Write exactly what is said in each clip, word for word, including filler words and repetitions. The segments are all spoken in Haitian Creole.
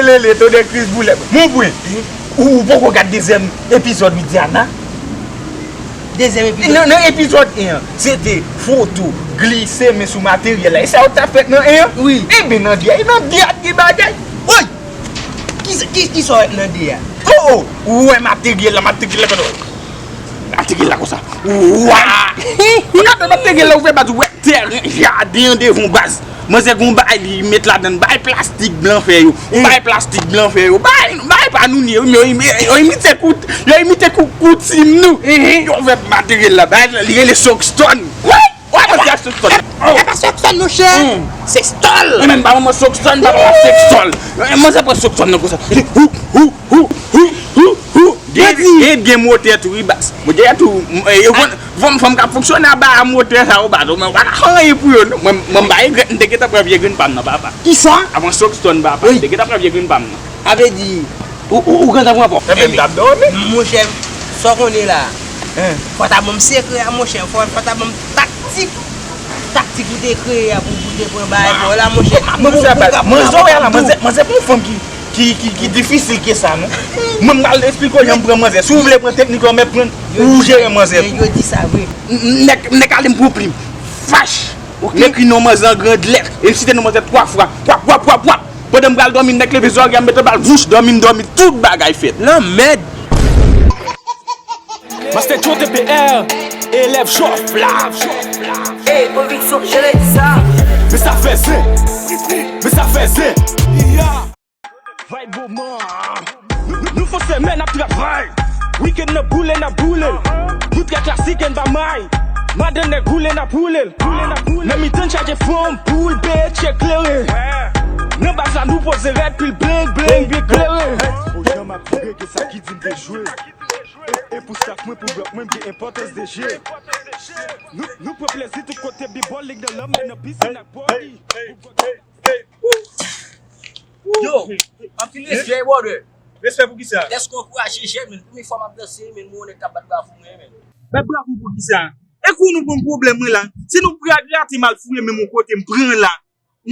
Lele, tonnè Kris boulèt. Mon bwen, ou, ou poko gad dezyèm epizòd Widiana? Dezyèm epizòd? Nan, nan epizòd en an, se te foto, glise men sou materyèl la. E sa yo t ap fè nan en an? Wi. Ebyen, nan de a, nan de a, te bagay. Woy! Ki, ki, ki sa w wè nan de a? Oh, oh! Ou wè materyèl la, materyèl la, kote w? Materyèl la konsa. Wa! Ou gade materyèl la, ou fè baz, ou wè tèren, jaden an devan baz. Manzè gon bagay li met ladann, bay plastik blan fè yo. Bay plastik blan fè yo. Bay, bay pa nou ni, yo, yo, yo imite kout, yo imite kou, koutim nou. Yo fè materyèl la, bay, li rele Soxton. Wi! Wa, manzè Soxton. E pa Soxton, monchè. Se Stol. E menm pa manman Soxton, pa papa Sextol. Manzè pran Soxton nan konsa. Hou, hou, hou, hou, hou, hou. Gen, gen, gen motè tou, wi, baz. Mwen deja tou, m- e, yo konn, fanm, fanm k ap fonksyone aba a motè sa yo, baz. Mwen pa ka fè anyen pou yo, non. Mwen, mwen m pa regrèt, m te gentan pran vye grenn pa m nan, papa. Kisa? Avan Soxton, papa. M te gentan pran vye grenn pa m nan. Sa vle di, ou, ou, ou gentan pran pòp. Ebyen, m t ap dòmi. Monchè, sa w konnen la. Fò ta ban m sekrè a, monchè. Fò, fò ta ban m taktik. Taktik ou te kreye a pou, pou te pran bagay pa w la, monchè. Mwen, mwen, mwen, mwen, manzè, manzè, manzè pa yon fanm ki, ki, ki, ki difisil ke sa, non. Mwen, m pral esplike w jan m pran manzè. Si w vle pran teknik la, w mèt pran, ou jere manzè tou. Yo di sa vre. Nèg, nèg ale m pran plim. Fach! M ekri non manzè an gran lèt. E m site non manzè twa fwa. Wap, wap, wap, wap. Pandan m pral dòmi, nèg leve zòrèy a, m mete bal, vouch, dòmi, m dòmi, tout bagay fèt. Lanmèd! Master Joe T P R, elèv Jòf la. Ey, konviksyon, jere sa. Men sa fè zen. Men sa fè zen. Vibe moman. Nou, nou, nou fè semèn ap travay. Wikenn nan boule, n ap boule. Nou trè klasik, n pa may. Madan nèg boule, n ap boule. Nan mitan n chaje fanm, boule, bèt, chèk klere. Nan baz la, nou poze rèd, pil bling, bling, byen klere. Pou jan m ap vire, gen sa ki di m dejwe. E, e pou staf mwen, pou rap mwen, m gen enpòtans de je. Nou, nou pran plezi tout kote, bibòl, lig nan lanmè, nan pisin ak bòdi. Yo, anpil respè, brother. Respè pou kisa? Lèske w ankouraje jèn, men premye fwa m ap danse, men m wè yon nèg k ap bat bravo mwen, men. Bat bravo pou kisa? E kou nou ban m pwoblèm mwen la. Si nou pral grate m al fouye menm yon kote m pran la.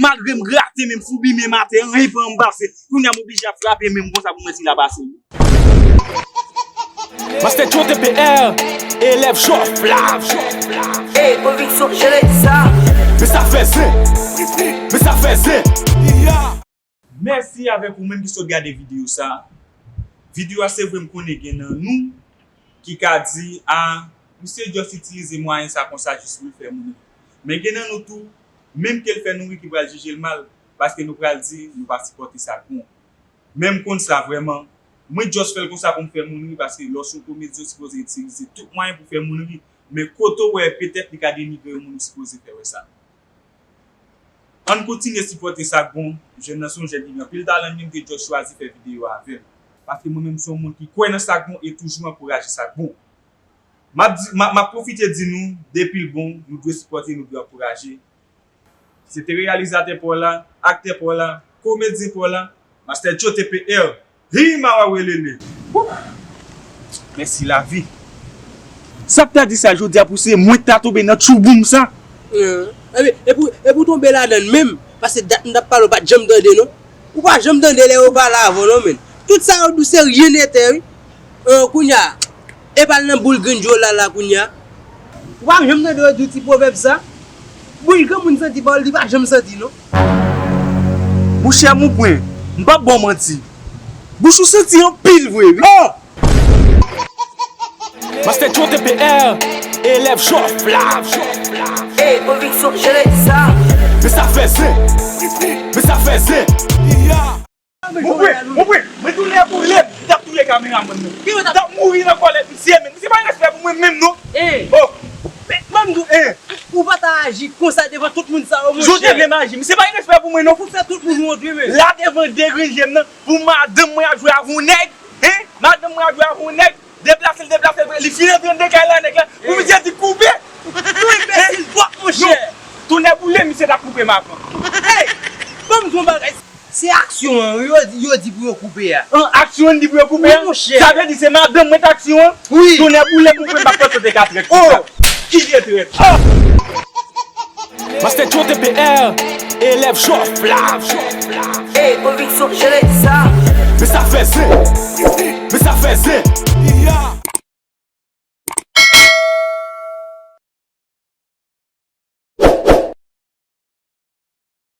Malgre m grate men m foubi men m atè, anyen pa janm pase. Kounye a m oblije ap frape men m konsa pou mwen si l a pase. Master Joe T P R, elèv Jòf la. Ey, konviksyon, jere sa. Men sa fè zen. Men sa fè zen. Mèsi avèk ou menm ki sot gade videyo sa. Videyo a se vre m konnen gen nan nou ki ka di, a, misye just itilize mwayen sa konsa jis pou l fè moun ri. Men gen nan nou tou, menm ke l fè nou ri ki pral jije l mal, paske nou pral di nou pa sipòte sa k bon. Men m konn sa vrèman. Mwen just fè l konsa pou m fè moun ri, paske lè w se yon komedyen, w sipoze itilize tout mwayen pou fè moun ri. Men kote w wè petèt li ka denigre yon moun, ou sipoze fè wè sa. Ann kontinye sipòte sa k bon. Jèn nan se yon jèn ki gen anpil talan, li menm te just chwazi fè videyo avè l. Paske mwen menm se yon moun ki kwè nan sa k bon e toujou ankouraje sa k bon. M ap di, m ap, m ap pwofite di nou, depi l bon, nou dwe sipòte, nou dwe ankouraje. Se te reyalizatè pa w la, aktè pa w la, komedyen pa w la, Master Joe T P R. Hi, mawa welele. Wouh! Mèsi lavi. Sa k ta di sa jodi a pou se mwen k ta tonbe nan tchouboum sa? Epi, epi, epi w tonbe ladan l menm, paske dat m t ap pale w pa t janm tande non. Ou pa janm tande lè yo pale avè w non, men. Tout sa yo di w se ryen nètè, wi. An, kounye a, e pa l nan boul grenn djòl la, la, kounye a. Ou pa janm tande yo di w ti pwovèb sa? Bouch granmoun santi pa w, li pa janm santi, non. Monchè, mon bwen, m p ap ba w manti. Bouch ou santi anpil vre, wi. Oh! Master Joe T P R, elèv Jòf la. Ey, konviksyon, jere sa. Men sa fè zen. Men sa fè zen. Mon bwen, mon bwen, mwen tounen pou lèd, m t ap touye kameramann nan. M t ap mouri nan kòlèt misye, men misye pa gen respè pou mwen menm, non. Oh. Men, ban m di w, ou pa ta aji konsa devan tout moun sa yo, monchè. Jan w te vle m aji, misye pa gen respè pou mwen, non. Ou fè tout moun wont, wi, men. La devan de grenn je m nan, pou madanm mwen ap jwe avè yon nèg, hein? Madanm mwen ap jwe avè yon nèg, deplase l, deplase l, li fin antre anndan kay la, nèg la, pou misye di koupe. Ou enbesil twòp, monchè. Tonnè boule, misye t ap koupe m avan. Hey! Ban m di w yon bagay. Se aksyon an, yo di, yo di pou yo koupe a. An aksyon an di pou yo koupe a? Wi, monchè. Sa vle di se madanm mwen t aksyon an? Wi. Tonnè boule m, ou kwè m p ap panse w te ka trèt konsa. Oh! Ki vye trèt? Oh! Master Joe T P R, Elèv Jòf la. Ey, konviksyon, jere sa. Men sa fè zen. Men sa fè zen.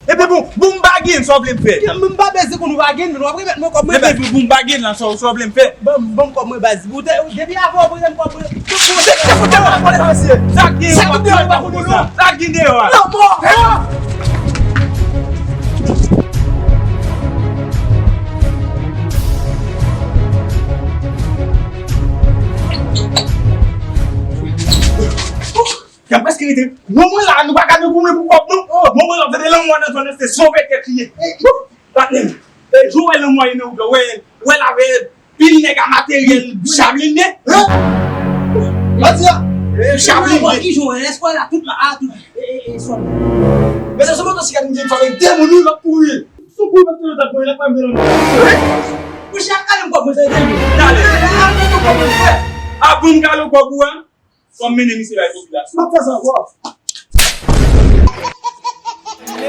Epi bon, bon, m pa gen, sa w vle m fè? M pa bezwen konn ou pa gen, men w ap remèt mwen kòb mwen. Epi bon, bon, m pa gen la, sa w, sa w vle m fè? Ban m, ban m kòb mwen baz. Ou te, depi avan w prete m kòb mwen. Sa k gen deyò a? Sa k gen deyò a? Gad prèske rete. Bon, mwen la, nou pa ka dekouvri pou kòb nou. Bon, mwen la, tande lanmò nan zòn nan, se sove tèt li ye. Patnè m. E jou wè lanmò ye nan wout la, wè, wè la, wè, pil nèg a materyèl, jablinde. Hein? Mati a. Jablinde. Ki jou wè, èske wè la, tout la, a, tout, e, e, e, sòm. Men se sou motosiklèt m gen, m frape de moun, wi, l ap kouri. Sou kou, mèt tounen dat mwen, lè k pa m vin nan. Mouche, ap kale m kòb mwen, se de moun. Kale. A, a, a, a, kòb mwen, frè. A, bon, m kale w kòb ou a. Fò m mennen misye bay popilasyon. M ap fè sa ankò.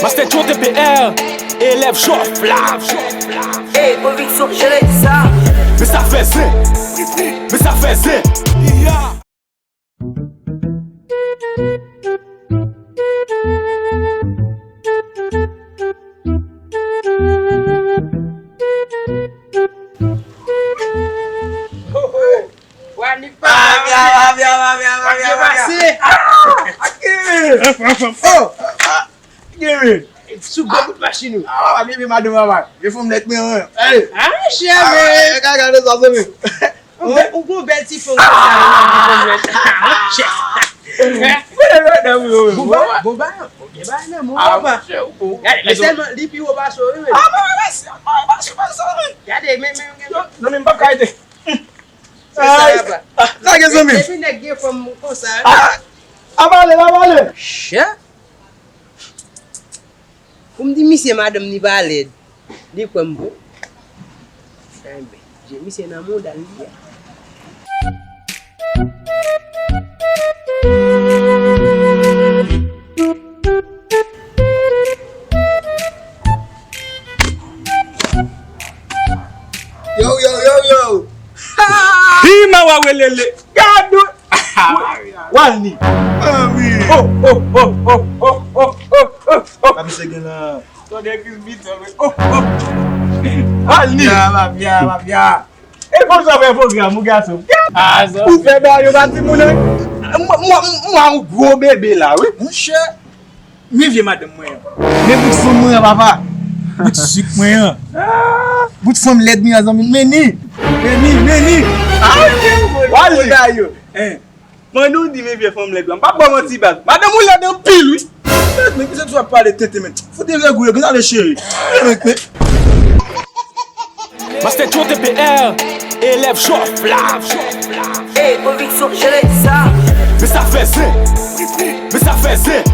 Master Joe T P R, elèv Jòf la. Ey, konviksyon, jere sa. Men sa fè zen. Men sa fè zen. Ho, ho. Wa ni pa. Mafya, mafya, mafya, mafya, mafya. Pase. Ah, ok. Oh, ah, ah, ok. Sou gwo bout machin ou. Ah, ah, bebe, madanm, papa. Vye fanm nèt mwen, hein. Hey. Ah, cheri. Ah, gade sa, zanmi. Ou bèl, ou gon bèl ti fanm konsa, ou bèl ti fanm nèt. Ah, mon chè. Bouba, bouba, bouba, nan mon papa. Gade, men sèlman, li pi wo pase w, wi, men. Ah, mwen remèsye, mwen remèsye, mwen remèsye. Gade, men, men, men. Non, men m p ap ka rete. Se sa, papa. Ah, sa gen zanmi. Depi nèg gen fanm konsa. Ah, a pale, a pale. Chè. Pou m di misye madanm ni pa lèd, li kwè m bon. Enben, je misye nan mouda l li ye. Yo, yo, yo, yo. Pima wa welele. Gad ou. Walni. Ah, wi. Oh, oh, oh. Sa misye gen la. Tande Chris Beaton, wi. Oh, oh. Walni. Mafya, mafya, mafya. E konsa w fè pwogram, ou gason. Ah, sa. Ou fè ba yo pa timoun, wi. Mwen, mwen, mwen, yon gwo bebe la, wi. Monchè. Men vye madanm mwen an. Men bout fanm mwen an, papa. Bout sik mwen an. Bout fanm lèd mwen an, zanmi. Men ni. Men ni, men ni. Ah, ok, bon, bon, bon. Hein. Mande w di men vye fanm lèd la. M p ap ba w manti, baz. Madanm ou lèd anpil, wi. Men, men, kisa w ap pale tenten, men? Fout de règ ou yo, gen ale cheri. Men, men. Master Joe T P R, elèv Jòf la. Ey, konviksyon, jere sa. Men sa fè zen. Men sa fè zen.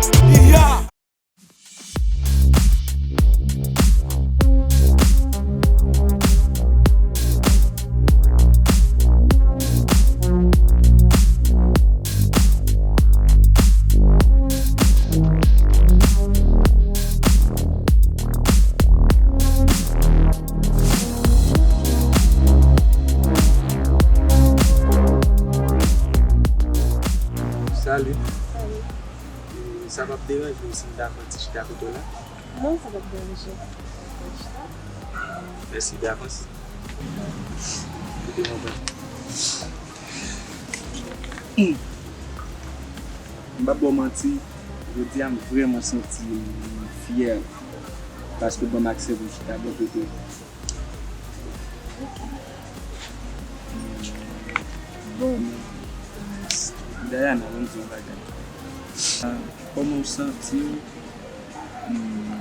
Salut. Salut. E, sa p ap deranje w si m ta pran ti chita kote w la? Non, sa p ap deranje. Pran chita. Mèsi davans. Kote mwen pran. Hmm. M p ap ba w manti, jodi a m vrèman santi m fyè paske w ban m aksè pou m chita bò kote w. Bon. Dayana, ban m di yon bagay. Ah, kòman w santi w, hmm,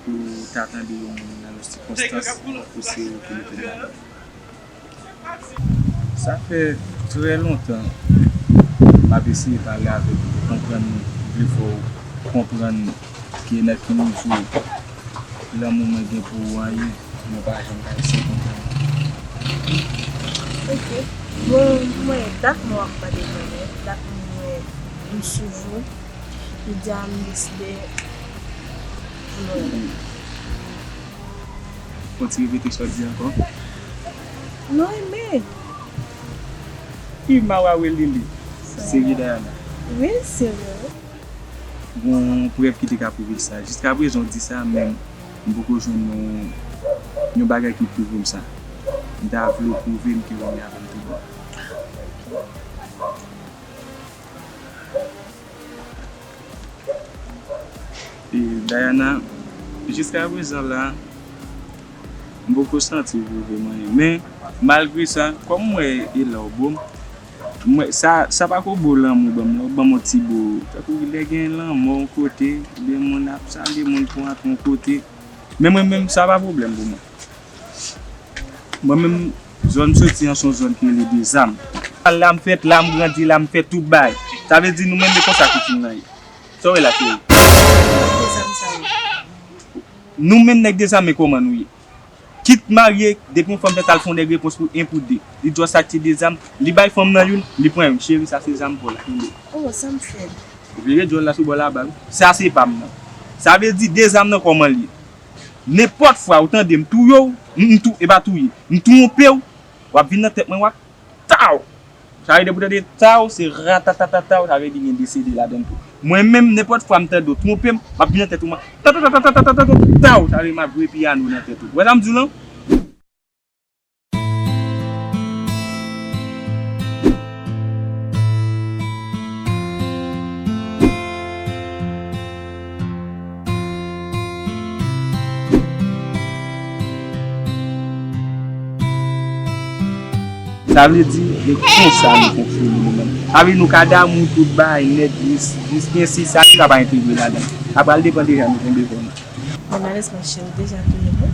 pou w ta tande yon moun nan yon sikonstans pou se ou ki mete l ladan? Sa fè trè lontan m ap eseye pale avèk ou, konprann ou, m vle fè w konprann ke nan ki nivo lanmou mwen gen pou ou an ye, mwen pa janm ka eseye konprann ou. Ok. Bon, mwen, dat mwen ap pale mwen, dat mwen, m swiv ou, jodi a m deside Fon ti repete sa w di ankò. Non, men. Ki mawa welele. Serye, Diana? Wi, serye. Gon prèv ki te ka pwouve sa. Jiskaprezan, w di sa, men m poko jwenn yon, yon bagay ki pwouve m sa. M ta vle w pwouve m ke w renmen avè m tou bon. E, Diana, jiskaprezan la, m poko santi w pwouve m anyen. Men, malgre sa, kòm m wè e la w bo m, m wè sa, sa pa ko bo lanmou ban m, la w ban m yon ti bo, tankou lè gen lanmò yon kote, oubyen moun ap salye moun pou antre yon kote. Men mwen menm, sa pa pwoblèm pou mwen. Mwen menm, zòn m soti an se yon zòn ki rele Dezam. La m fèt, la m grandi, la m fè tout bagay. Sa vle di nou menm e konsa koutim nan ye. Sa w wè la, cheri? Dezam sa yo. Nou menm nèg Dezam, men kòman nou ye? Kit marye, depi yon fanm fèt al fè yon nèg repons pou en pou de. Li di w sa ki se Dezam, li bay fanm nan youn, li pran youn. Cheri, sa se zam pa w la, kenbe. Oh, sa m fè? Vire djòl la sou bò laba wi. Sa se pa m nan. Sa vle di Dezam nan kòman l ye? Nenpòt fwa ou tande m touye w, m, m tou, e pa touye, m twonpe w, w ap vin nan tèt mwen, w ap taw! Sa vle di pou tande taw, se ratatatataw, sa vle di gen desede ladan l tou. Mwen menm, nenpòt fwa m tande w twonpe m, m ap vin nan tèt ou, m ap tatatatatatatataw, sa vle di m ap jwe pyano nan tèt ou. Ou wè sa m di w lan? Sa vle di, e konsa nou fonksyone nou menm. Sa vle di nou ka damou tout bagay nèt, jis, jis gen si sa ki ka pa entegre ladan. Sa pral depann de jan nou kenbe kò nou. Mwen malèz, monchè, ou deja touye mwen.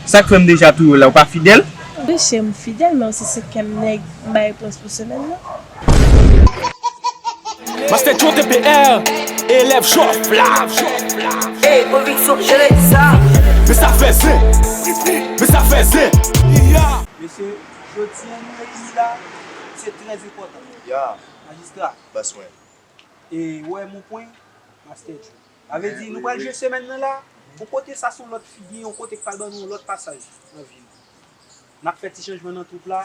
Sa k fè m deja touye w la, ou pa fidèl? Monchè, m fidèl, men w se senkyèm nèg m bay repons pou semèn nan. Master Joe T P R, elèv Jòf la. Ey, konviksyon, jere sa. Men sa fè zen. Men sa fè zen. Mesye, jodi a nou reyini la, se trè enpòtan. Ya. Majistra. Bas mwen. E, wè, mon pwen, Master Joe. Sa vle di, nou pral jwe semèn nan la, pou kote sa se yon lòt figi, yon kote k pral ban nou yon lòt pasaj nan vi nou. N ap fè ti chanjman nan twoup la.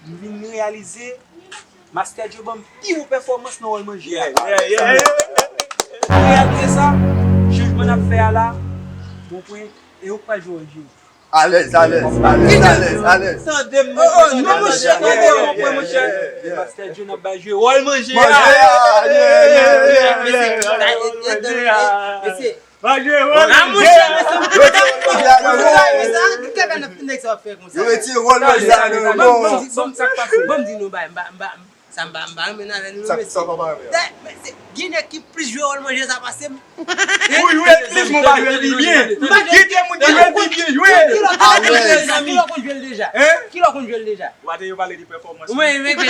M vin reyalize, Master Joe ban m pi bon pèfòmans nan wòl manje a. Yeah, yeah, yeah, yeah. M reyalize sa, chanjman n ap fè a la, bon pwen, e ou k pral jwe wòl jere. Alèz, alèz, alèz, alèz, alèz. Tande m, oh, oh, non, monchè, tande m, monchè. Master Joe, n ap bay jwe wòl manje a. Manje a, yeah, yeah, yeah, yeah. Mesye, manje wòl manje a. Yo retire wòl manje a nan men w. Ban m di, ban m di nou bagay, m pa, m pa, Sa m pa, m pa renmen avè nou, non, mesye. Sa, sa w pa renmen an? Dè, men se, gen nèg ki plis jwe wòl manje sa pase m. Ou jwe l plis, men w pa jwe l pi byen. Gen de moun ki jwe l pi byen, jwe l. Kilè w konn jwe l deja? Kilè w konn jwe l deja? Kilè w konn jwe l deja? Ou pa te yo pale de pèfòmans. Mwen, mwen, mwen,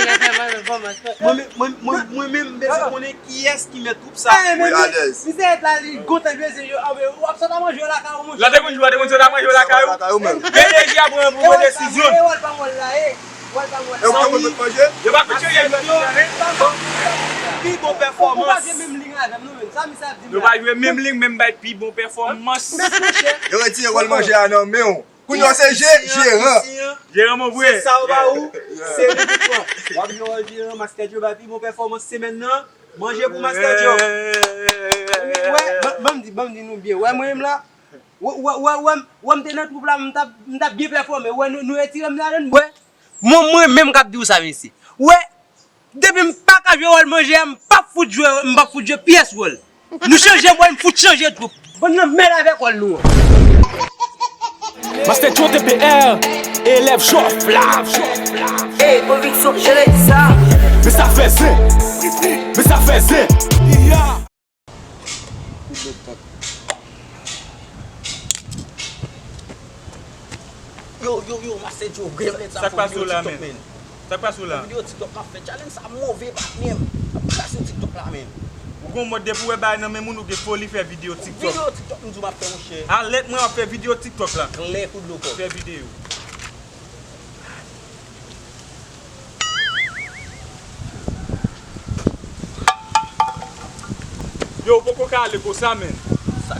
mwen, mwen, mwen, mwen menm, m bezwen konnen kiyès ki mèt twoup sa. Wi, alèz. Misye la, li gontan jwe se yo. W ap sot a manje lakay ou, monchè. Lè te konn jwe, te konn sot a manje lakay ou. P D G a pran pou pran desizyon. E wòl pa wòl la, e. Wòl pa wòl. E w pa konn manje? Yo pa konn serye, yo pa konn. Pi bon pèfòmans. Ou pa jwe menm lig avè m, non, men. Sa misye ap di m la. Yo pa jwe menm lig, men m bay pi bon pèfòmans. Yo retire wòl manje a nan men w. Kounye a se je-, jeran. Jeran, mon frè. Se sa w ba ou, se li pou pran. W ap jwe wòl jeran, Master Joe bay pi bon pèfòmans semèn nan. Manje pou Master Joe. Wè, ban, ban m di, ban m di nou byen. Wè, mwen menm la, wè, wè, wè, wè, wè, m te nan twoup la, m t ap, m t ap byen pèfòme. Wè, nou, nou retire m ladan l, wè. Mwen, mwen menm k ap di w sa, mesye. Wè, depi m pa ka jwe wòl manje a, m p ap fout jwe, m p ap fout jwe pyès wòl. Nou chanje wòl, m fout chanje twoup. Bon, nou mèt avèk wòl nou an. Master Joe T P R, elèv Jòf la. Ey, konviksyon, jere sa. Men sa fè zen. Men sa fè zen. Kout dlo TikTok. Yo, yo, yo, Master Joe, grenn lèt sa. Sa k pase w la, men? Sa k pase w la? Videyo TikTok m ap fè, challenge sa move, patnè m. M ap kraze TikTok la, men. Ou gon mòd depi w wè bagay nan men moun, ou gen foli fè videyo TikTok. Videyo TikTok m di w m ap fè, monchè. Alèt mwen w ap fè videyo TikTok la. Klè kou dlo kòb. Fè videyo. Yo, ou poko ka ale konsa, men. Sa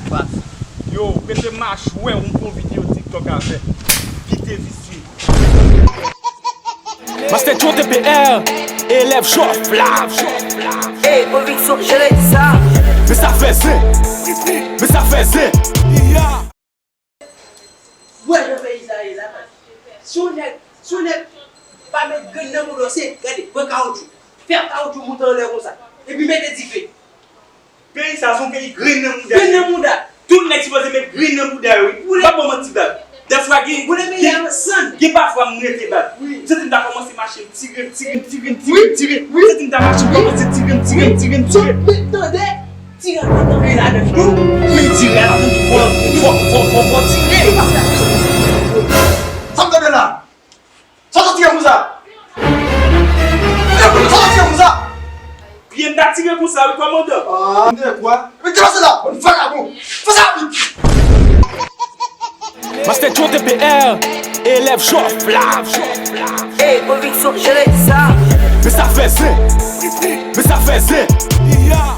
Yo, prete m machwè, ou gon videyo TikTok a fè. Kite visye. Master John T P R, elèv Jòf la. Ey, konviksyon, jere sa. Men sa fè zen. Men sa fè zen. Wè jan peyi sa ye la, man. Si yon nèg, si yon nèg pa met grenn nan bouda w, se, gade, pran kawotchou. Fè kawotchou moute anlè konsa. Epi mete dife. Peyi sa se yon peyi grenn nan mouda. Grenn nan mouda. Tout nèg sipoze met grenn nan mouda yo, wi. M p ap ba w manti, Bab. Dèfwa gen, gen, gen pafwa m rete, Bab. M santi m ta kòmanse mache, m tire, m tire, m tire, m tire, m tire. M santi m ta mache, m kòmanse tire, m tire, m tire, m tire. Tire a ladan tou. Men tire a ladan tou, fò, fò, fò, fò, fò tire. Sa m tande la? Sa w tire konsa? Sa w tire konsa? Pye m ta tire konsa, wi, kòmandan. Ah, de kwa? Men ki pase la? Bann vagabon! Fè sa vit! Master John T P R, elèv Jòf la. Ey, konviksyon, jere sa. Men sa fè zen. Men sa fè zen.